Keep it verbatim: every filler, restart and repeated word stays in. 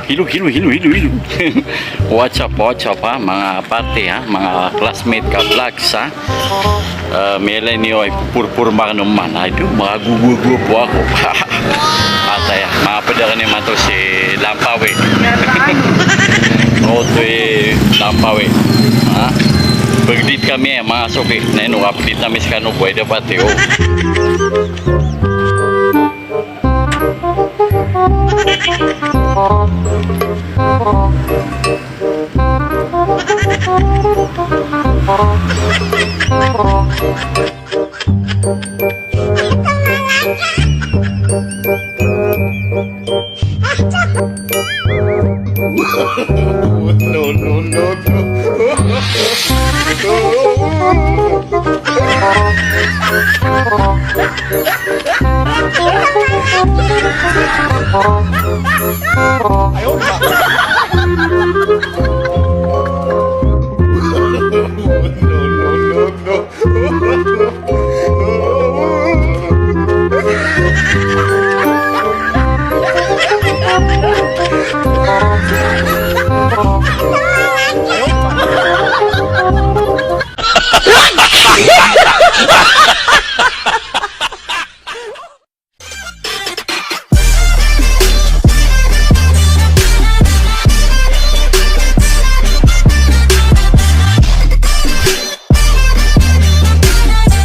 Hello, hello, hello, hello, hello. What's up, what's up, ha? Manga parte, ha? Manga classmate ka vlogs, ha? Eh, miyailay niyo a porporma akn oman. Ay, do, makagogogo po ako. Ataya, mapd akn imanto si Lampawi. Oto i Lampawi. Ha? Pagdit kami, eh, manga soki. Na ino, update kami skano, buhay da pati, oh. No, no, no, no.